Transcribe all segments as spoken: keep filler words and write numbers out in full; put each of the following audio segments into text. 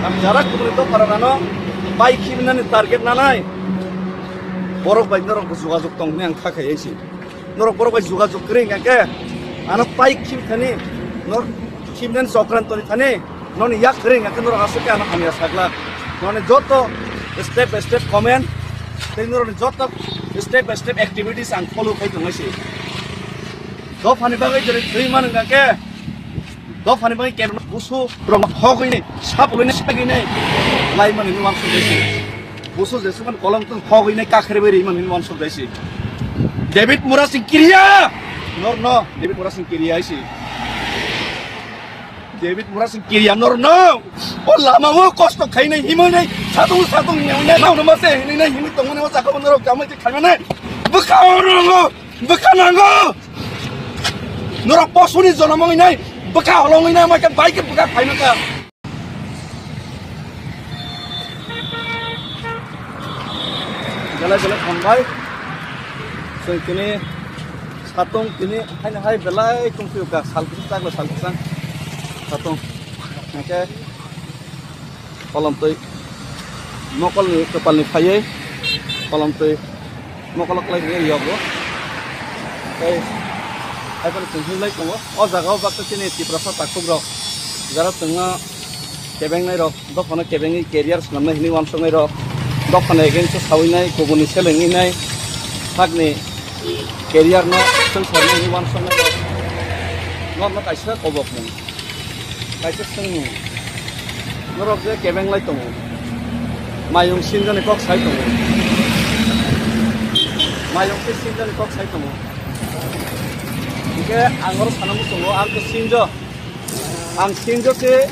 Ang jara kubuni dophano rano pai khibinani target nanai. Borok bai norok bo jogajog tong hwnwi ang kha khai si. Norok borok bai jogajog kwrwi hwnkha khe ano pai khibithani, nor khibinani chokrantoni thani noni yak kwrwi hwnkha khe norok aswk khe ano hamya saglak. Noni joto step by step comment tei norokni joto step by step activities ang follow khai tongwi si. Dophani bagwi jori thwi man hwnkha khe dophani bagwi kebeng busu rok hogwi nai sapulwi nai sagwi nai lai mani nuang sugwi si. Busu jesuman kolong tong hogwi nai kakhre bai ri mani nuang sugwi si. David Murasing Kiria, nor no David Murasing Kiria si. David Murasing Kiria nor no o lama o kosto khainai himoi nai satung satung nai nai nai nai himoi tongmani o sakha norok kamai khaimani bwkha o rongo. Bwkha nango. Norok posuni jonom wngwi nai, bwkha holong wngwi nai, maikhe bai khe bwkha phaino kha. Belai belai hambai. Chwng tini satung tini haino hai belai tongphio kha, sal kwchang chakla sal kwchang satung. Hwnkhe kolomtwi mokolni kwpalni phaiwi kolomtwi mokolo kwlai rwui rw bo. Tei haiphano chwng hinlai tongo. O jaga o baksa chini Tiprasa takhuk rok jara chwngno kebengnai rok, dophano kebengwi career swnamnai hinwi uansuknai rok, dophano against o sawi nai, kubuni selengwi nai, sakni career no swngsarnai hinwi uansuknai rok. Norokno kaisa kobokmung. Kaisa swngmung. Norok je kebeng lai tongo. Mayung sinjani kok sai tongo. Mayung khe sinjani kok sai tongo. Hingke ang oro sana muchungo, ang khe sinjo. Ang sinjo se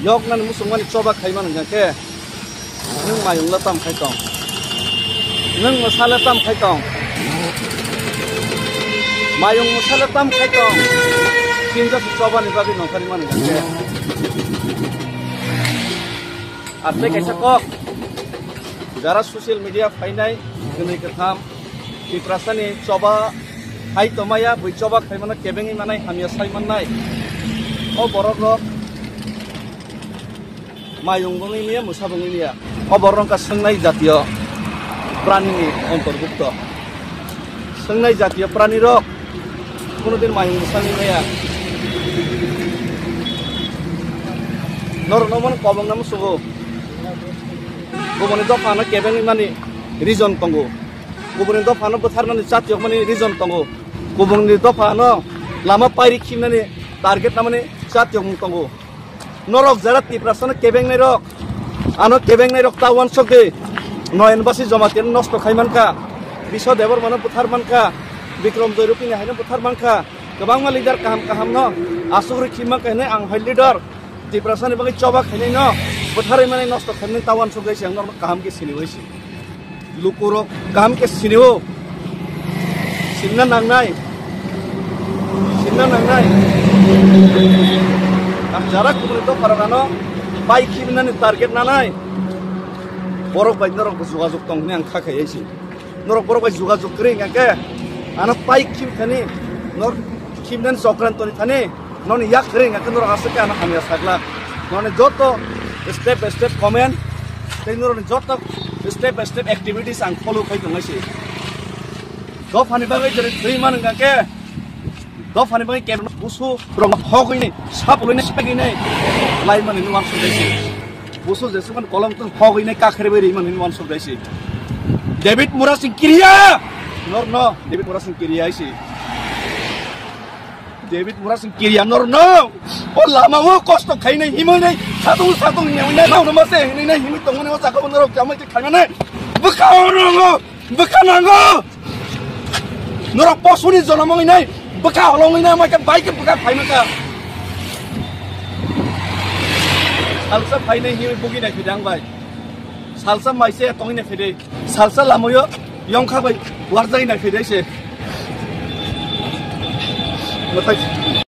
yoknani muchungmani choba khaimani hingke. Nwng mayung le tam khai tong? Nwng mwsa le tam khai tong? Mayung mwsa le tam khai tong? Chinjak chobani bagwi nongkhorwi mani hwnkhe. Ar tei kaisa kok, jara social media phainai, gwnwi kwtham, Tiprasani choba hai tongmaya, bui choba khaimano kebengwi manai, hamya sai mannai. O borok rok mayung bongwi niya, mwsa bongwi niya. O borok wngkha swngnai jatiyo pranini ontorbukto. Swngnai jatiyo pranirok kunudin mayung mwsa wngwi maya. Norokno omono kobongna muchungo. Kubuni dophano kebengwi mani reason tongo. Kubuni dophano bwtharnani chatiyokmani reason tongo. Kubuni dophano lama pairi khimnani target namani chatiyokmung tongo. Norok jara Tiprasano kebengnai rok, ano kebengnai rok ta uansuk di. Noyan Basi Jamatia no nosto khai mankha, Biswa Debbarma no buthar mankha, Bikram Joy Rupini hai no buthar mankha, kwbangma leader kaham kaham no asugri khim mankha hinwi ang hai leader Tiprasani bagwi choba khainai no butharwi mani nosto khainai ta uansuk di, ang norok kaham khe sini bai si. Lukurok kaham khe sinio, sinna nangnai, sinna nangnai. Ang jara kubuni dophano rano pai khibinani target nanai. Borok bai norok bo jogajog tong hwnwi ang kha khai si. Norok borok bai jogajog kwrwi hwnkha khe ano pai khibithani nor khibinani chokrantoni thani. Noni yak kwrwi hwnkha khe norok aswk khe ano hamya saglak. Noni joto step by step comment tei norokni joto step by step activities ang follow khai tongnai se. Dophani bagwi jere thwi man hwnkha khe dophani bagwi kebeng busu rok hogwi nai, sapulwi nai, sagwi nai lai mani nwng sugwi se. Busu jesuman kolom tong hogwi nai kakhre bai rwi mani nwng sugwi se. David Murasing Kiria! Nor no, David Murasing Kiria hai se. David Murasing Kiria nor no. O lama o kosto khainai himoi nai satung satung nai nai nai no mase hinai nai himoi tongmani o sakha norok jamai khe khaimani. Bwkha o rongo, bwkha nango. Norok posuni jonom ongwi nai, bwkha holong ongwi nai, mai khe bai khe bwkha khaimani ka. Salsa phainai himoi bugi nai phidang bai. Salsa mai se tongwi nai phidai. Salsa lamoyo yongkha bai warjai nai phidai se. Mwtai.